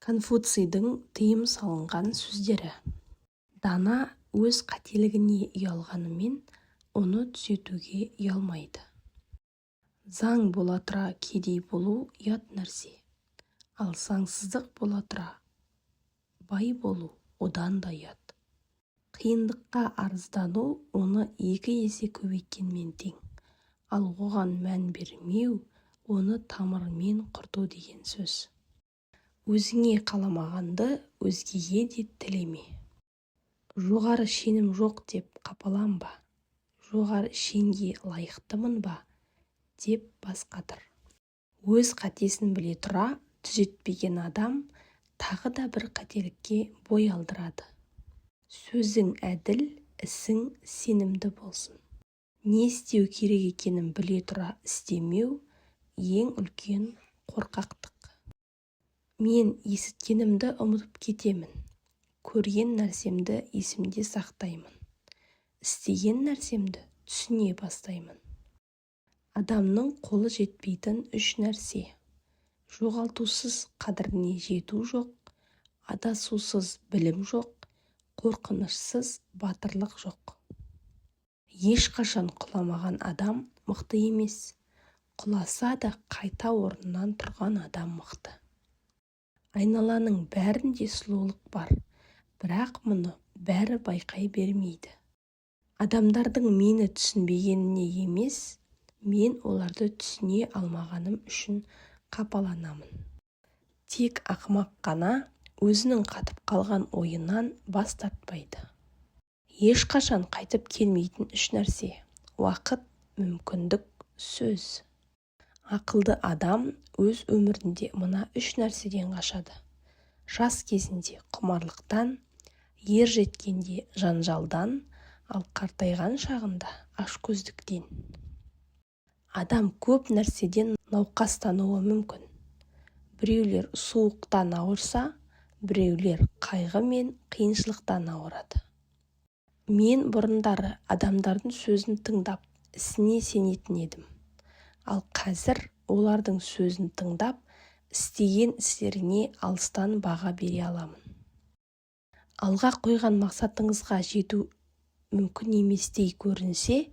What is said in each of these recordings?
Конфуцийдің тыйым салынған сөздері. Дана өз қателігіне ұялғанымен, оны түзетуге ұялмайды. Заң бола тұра кедей болу ұят нәрсе, ал заңсыздық бола тұра бай болу одан да ұят. Қиындыққа арыздану оны екі есе көбейткенмен тең, ал оған мән бермеу оны тамырымен құрту деген сөз. Өзіңе қаламағанды өзгеге де тілеме. Жоғары шенім жоқ деп қапаланба, жоғары шенге лайықтымын ба деп бас қатыр. Өз қатесін біле тұра түзетпеген адам тағы да бір қателікке бой алдырады. Сөзің әділ, ісің сенімді болсын. Не істеу керек екенін біле тұра істемеу – ең үлкен қорқақтық. Мен есіткенімді ұмытып кетемін, көрген нәрсемді есімде сақтаймын, істеген нәрсемді түсіне бастаймын. Адамның қолы жетпейтін үш нәрсе: жоғалтусыз қадіріне жету жоқ, адасусыз білім жоқ, қорқынышсыз батырлық жоқ. Ешқашан құламаған адам мықты емес, құласа да қайта орнынан тұрған адам мықты. Айналаның бәрінде сұлулық бар, бірақ мұны бәрі байқай бермейді. Адамдардың мені түсінбегеніне емес, мен оларды түсіне алмағаным үшін қапаланамын. Тек ақымақ қана өзінің қатып қалған ойынан бас тартпайды. Ешқашан қайтып келмейтін үш нәрсе: уақыт, мүмкіндік, сөз. Ақылды адам өз өмірінде мына үш нәрседен қашады: жас кезінде құмарлықтан, ер жеткенде жанжалдан, ал қартайған шағында ашкөздіктен. Адам көп нәрседен науқастануы мүмкін. Біреулер суықтан ауырса, біреулер қайғы мен қиыншылықтан ауырады. Мен бұрындары адамдардың сөзін тыңдап, ісіне сенетін едім. Ал қазір олардың сөзін тыңдап, істеген істеріне алыстан баға бере аламын. Алға қойған мақсатыңызға жету мүмкін еместей көрінсе,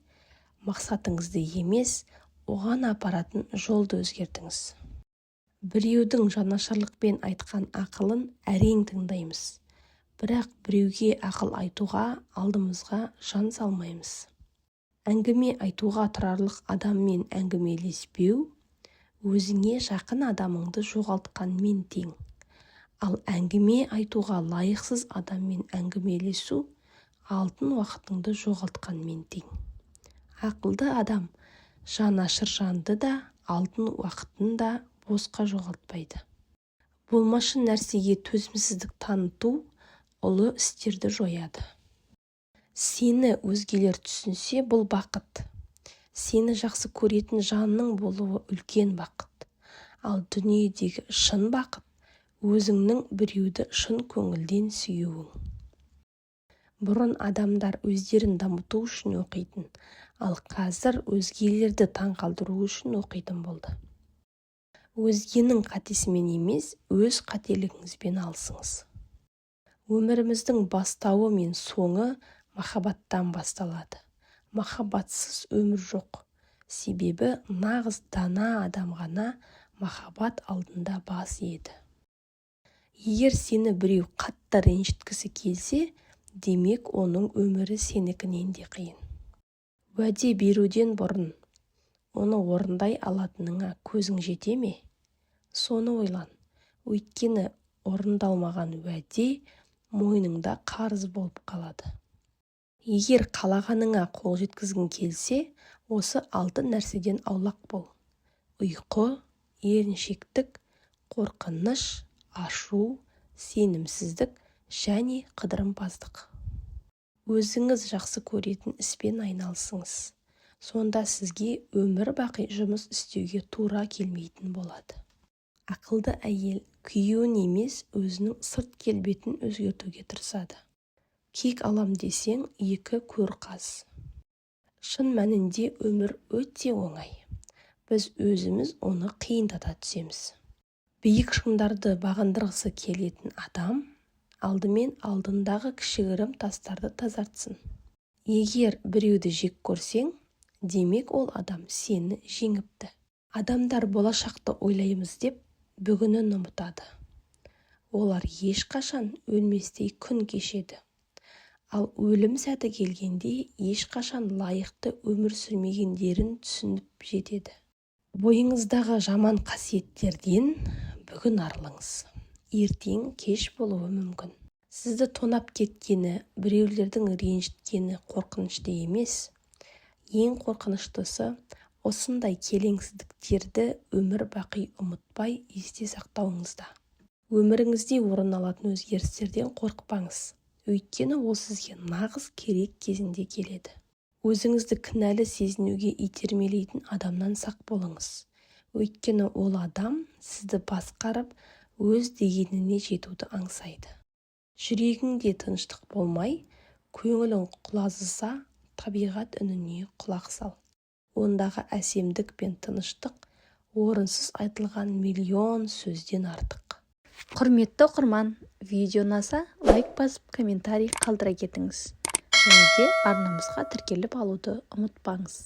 мақсатыңызды емес, оған апаратын жолды өзгертіңіз. Біреудің жанашырлықпен айтқан ақылын әрең тыңдаймыз, бірақ біреуге ақыл айтуға алдымызға жан салмаймыз. Әңгіме айтуға тұрарлық адаммен әңгімелеспеу өзіңе жақын адамыңды жоғалтқанмен тең, ал әңгіме айтуға лайықсыз адаммен әңгімелесу алтын уақытыңды жоғалтқанмен тең. Ақылды адам жанашыр жанды да, алтын уақытын да босқа жоғалтпайды. Болмашы нәрсеге төзімсіздік таныту ұлы істерді жояды. Сені өзгелер түсінсе, бұл бақыт. Сені жақсы көретін жанның болуы үлкен бақыт. Ал дүниедегі шын бақыт – өзіңнің біреуді шын көңілден сүюің. Бұрын адамдар өздерін дамыту үшін оқитын, ал қазір өзгелерді таңқалдыру үшін оқитын болды. Өзгенің қатесімен емес, өз қателігіңізбен алысыңыз. Өміріміздің бастауы мен соңы махаббаттан басталады. Махаббатсыз өмір жоқ. Себебі нағыз дана адам ғана махаббат алдында бас иеді. Егер сені біреу қатты ренжіткісі келсе, демек, оның өмірі сенікінен де қиын. Уәде беруден бұрын оны орындай алатыныңа көзің жете ме, соны ойлан. Өйткені орындалмаған уәде мойныңда қарыз болып қалады. Егер қалағаныңа қол жеткізгің келсе, осы алты нәрседен аулақ бол: ұйқы, еріншектік, қорқыныш, ашу, сенімсіздік және қыдырымпаздық. Өзіңіз жақсы көретін іспен айналысыңыз. Сонда сізге өмір бақи жұмыс істеуге тура келмейтін болады. Ақылды әйел күйеуін емес, өзінің сырт келбетін өзгертуге тырысады. Кек алам десең, екі көр қаз. Шын мәнінде өмір өте оңай. Біз өзіміз оны қиындата түсеміз. Биік шыңдарды бағындырғысы келетін адам алдымен алдындағы кішігірім тастарды тазартсын. Егер біреуді жек көрсең, демек, ол адам сені жеңіпті. Адамдар болашақты ойлаймыз деп, бүгінін ұмытады. Олар ешқашан өлместей күн кешеді. Ал өлім сәті келгенде ешқашан лайықты өмір сүрмегендерін түсініп жетеді. Бойыңыздағы жаман қасиеттерден бүгін арылыңыз. Ертең кеш болуы мүмкін. Сізді тонап кеткені, біреулердің ренжіткені қорқынышты емес. Ең қорқыныштысы – осындай келеңсіздіктерді өмір бақи ұмытпай, есте сақтауыңызда. Өміріңізде орын алатын өзгерістерден қорықпаңыз, өйткені ол сізге нағыз керек кезінде келеді. Өзіңізді кінәлі сезінуге итермелейтін адамнан сақ болыңыз, өйткені ол адам сізді басқарып, өз дегеніне жетуді аңсайды. Жүрегіңде тыныштық болмай, көңілің құлазыса, табиғат үніне құлақ сал. Ондағы әсемдік пен тыныштық орынсыз айтылған миллион сөзден артық. Құрметті оқырман, видео ұнаса, лайк басып, комментарий қалдыра кетіңіз және де арнамызға тіркеліп алуды ұмытпаңыз.